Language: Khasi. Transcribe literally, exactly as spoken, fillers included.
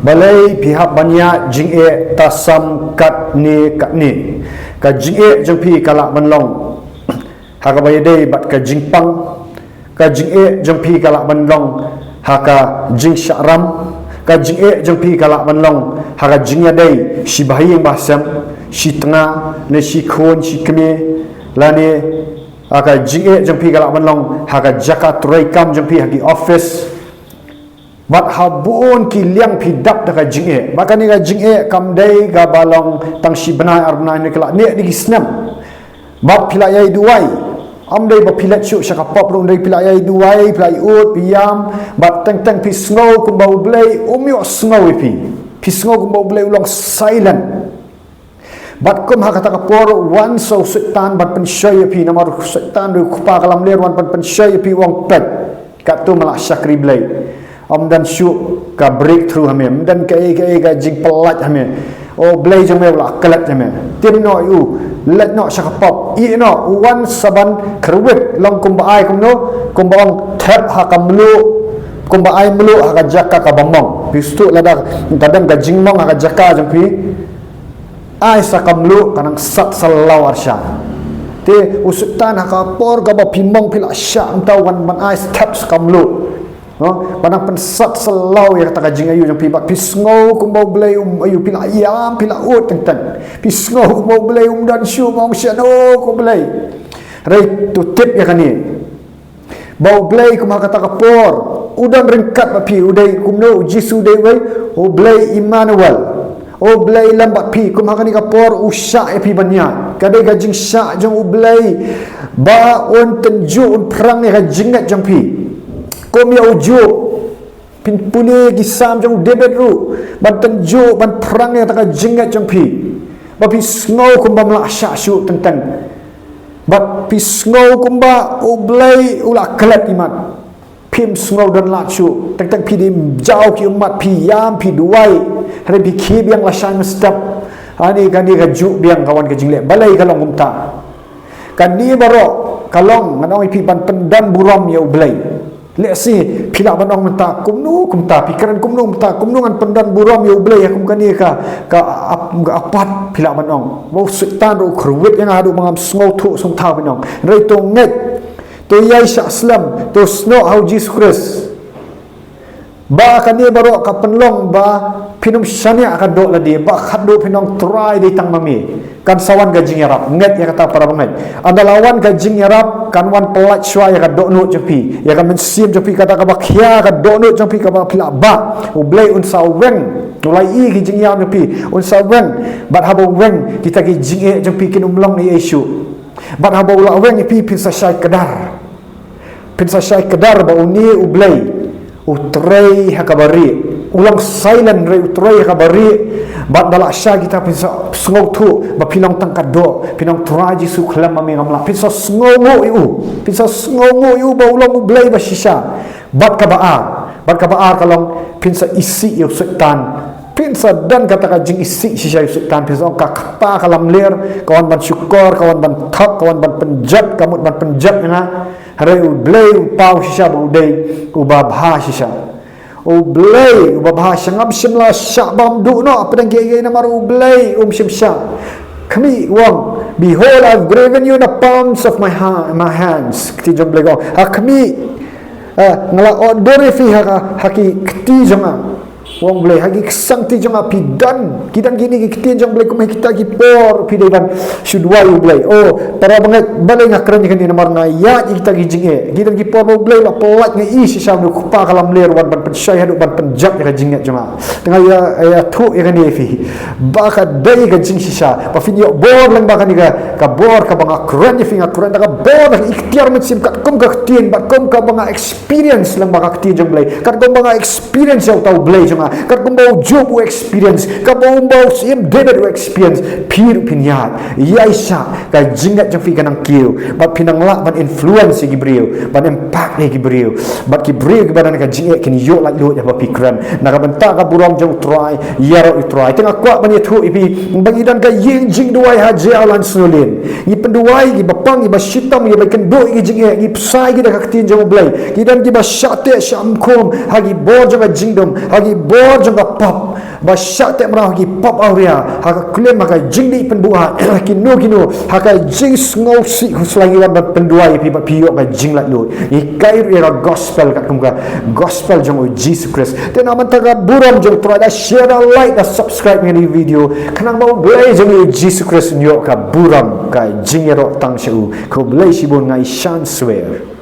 Balei phi hap ban ïaid jingeh tasam katne katne? Ka jingeh jong phi ka lah ban long ha kaba ïadei bad ka jingpang. Ka jingeh jong phi ka lah ban long ha ka jingshah ram. Ka jingeh jong phi ka lah ban long ha ka jingïadei shi bahaïing bahasem, shi tnga, ne shi khun shi kmie, lane ha ka jingeh jong phi ka lah ban long ha ka jaka trei kam jong phi, ha ki office. Bad ha bun ki liang phi dap da ka jingeh. Bad kane ka jingeh kam dei kaba long tang shi bnai ar bnai ne ka lah neh da ki snem. Bad phi la ïai duwai. Ym dei ba phi leit shuh sha ka pop ruh, ym dei, phi la ïai duwai, phi la ïai ud, phi ïam. Bad teng teng phi sngew kumba U Blei um ïohsngew ïa phi. Phi sngew kumba U Blei u long silent. Bad kum ha kata ka por wan sa u Soitan ban pynshoi ïa phi, namar u Soitan u kpa ka lamler wan ban pynshoi ïa phi, u ong peit, katto me la shakri Blei. Ym don shuh ka breakthrough ha me, ym don kaei kaei ka jingpyllait ha me. O Blei jong me u la klet ha me. Tim noh ïa u, leit noh sha ka pop. Ïeh noh, u wan sa ban kyrwit, long kumba ai kumno, kumba ong thep ha ka mluh, kumba ai mluh ha ka jaka kaba mong. Phi sngewthuh, lada ka don ka jingmong ha ka jaka jong phi, ai sa ka mluh, ka nang sat sa law arsha. Te u Soitan ha ka por kaba phi mong phi la shah, mynta u wan ban ai step sa ka mluh. No? Ba nang pynsat sa law ïa kata ka jingaïu jong phi, bad phi sngew kumba U Blei um ïoh, phi la ïam, phi la ud teng teng. Phi sngew kumba U Blei um don shuh, ba ong shano ko Blei. Hynrei to tip ïa kane, ba U Blei kum ha kata ka por u don ryngkat bad phi, u dei kumno, U Jisu u dei uwei, U Blei Immanuel. U Blei lem bad phi, kum ha kane ka por u shah ïa phi ban ïaid. Ka dei ka jingshah jong U Blei ba un tynjuh, un phrang ïa ka jingngeit jong phi. Kum ïa u Job, phin pule ki Salm jong u David ruh, ban tynjuh, ban phrang ïa kata ka jingngeit jong phi. Ba phi sngew kumba ym lah shah shuh teng teng. Bad phi sngew kumba U Blei u la klet imat. Phim sngew don lad shuh. Teng teng phi dei jaw ki ummat, phi ïam, phi duwai. Hynrei phi khie biang lashai mynstep. Ani kane ka juh biang ka wan ka jingleh. Balei ka long kumta? Kane baroh ka long, ngan ong ïa phi, ban pyndon burom ïa U Blei. Lehse phi lah ban ong mynta, kumno kumta, phi kren kumno mynta, kumno ngan pyndon burom ïa U Blei ha kum kane ka, ka ap-, ka apat, phi lah ban ong. Ba u Soitan ruh u kyrwit ïa nga haduh ba ngam sngewthuh sngewthaw, phin ong. Hynrei to ngeit, to ïai shah slem, to snoh ha U Jisu Khrist. Ba kane baroh ka pynlong ba phin ym shaniah ka doh lade, ba khatduh phin ong Trai dei tang ma me. Kan sa wan ka jingïarap, ngeit ïa kata para bangeit. Ynda la wan ka jingïarap, kan wan pyllait shuwa ïa ka dohnud jong phi, ïa ka mynsiem jong phi, kata kaba khia ka dohnud jong phi kaba phi la bah. U Blei un sa weng, u la ïohi ki jingïam jong phi, un sa weng. Bad haba u weng, kita ki jingeh jong phi kin ym long ei ei shuh. Bad haba u la weng ïa phi, phin sa shai kdar. Phin sa shai kdar ba une U Blei u trei ha kaba rieh. U long silent hynrei u trei ha kaba rieh. Bad da la shah kita phin sa sngewthuh ba phi long tang ka doh. Phin ong Trai Jisu khlem ma me ngam lah. Phin sa sngewnguh ïa u. Phin sa sngewnguh ïa u ba u long U Blei ba shisha. Bad kaba ar. Bad kaba ar ka long phin sa isih ïa u Soitan. Phin sa don kata ka jingisih shisha ïa u Soitan. Phin sa ong ka kpa ka lamler, ka wan ban shukor, ka wan ban thok, ka wan ban pynjot, ka mut ban pynjot ïa nga. Hynrei U Blei u paw shisha ba u dei uba bha shisha. U Blei uba bha shisha, ngam shym la shah bam duh noh hapdeng kiei kiei namar U Blei um shym shah. Khmih, u ong, "Behold, I've graven you in the palms of my ha-, my hands." Kti jong U Blei ka ong, ha khmih, eh, nga la order ïa phi ha, ha ki kti jong nga. U ong U Blei, ha ki ksang kti jong nga phi don. Ki don kine ki ktien jong U Blei kum ha kita ki por phi dei ban shu duwai U Blei. Oh, para bangeit, balei nga kren ïa kane namar nga ïaid ïa kita ki jingeh. Ki don ki por ba U Blei u la pyllait, nga ïohi shisha une u kpa ka lamler u wan ban pynshoi haduh ban pynjot ïa ka jingngeit jong nga. Te nga ïa, ïathuh ïa kane ïa phi. Ba ka dei ka jingshisha. Ba phin ïoh bor lyngba kane ka, ka bor kaba nga kren ïa phi, nga kren da ka bor da ka iktiar mynsiem katkum ka ktien, bad kum kaba nga experience lyngba ka ktien jong U Blei. Katkum ba nga experience ïa uta U Blei jong nga. Katkum ba u Job u experience. Katkum ba u Syiem David u experience. Phi ruh phin ïaid. Ïaishah. Ka jingngeit jong phi kan nang kiew. Bad phin nang lah ban influence ïa ki briew. Ban impact ïa ki briew. Bad ki briew kiba don ka jingeh kin ïoh laitluid haba phi kren. Na ka bynta ka burom jong U Trai. Ïaroh ïa U Trai. Te nga kwah ban ïathuh ïa phi. Ba ngi don ka ïing jingduwai ha Jaïaw Lain Snow Lane. Ngi pynduwai ïa kiba pang, ïa kiba shitom, ïa kiba kynduh ïa ki jingeh, ngi bsa ïa ki da ka ktien jong U Blei. Ki don kiba shah teh shah mkhum ha ki bor jong ka jingdum, ha ki bor jong ka pop, ba shah teh mraw ha ki pop awria, ha ka klim, ha ka jingdih pynbuaid, ha kino kino, ha ka jingsngewsih khuslai, ngi wan ban pynduwai ïa phi bad phi ïoh ka jinglaitluid. Ngi hikai ruh ïa ka gospel katkum ka gospel jong u Jisu Khrist. Te na mynta ka burom jong u Trai, da share, da like, da subscribe ïa kane ka video, khnang ba U Blei jong ngi u Jisu Khrist un ïoh ka burom, ka jingïaroh tang sha u. Khublei shibun, nga ïashem swer.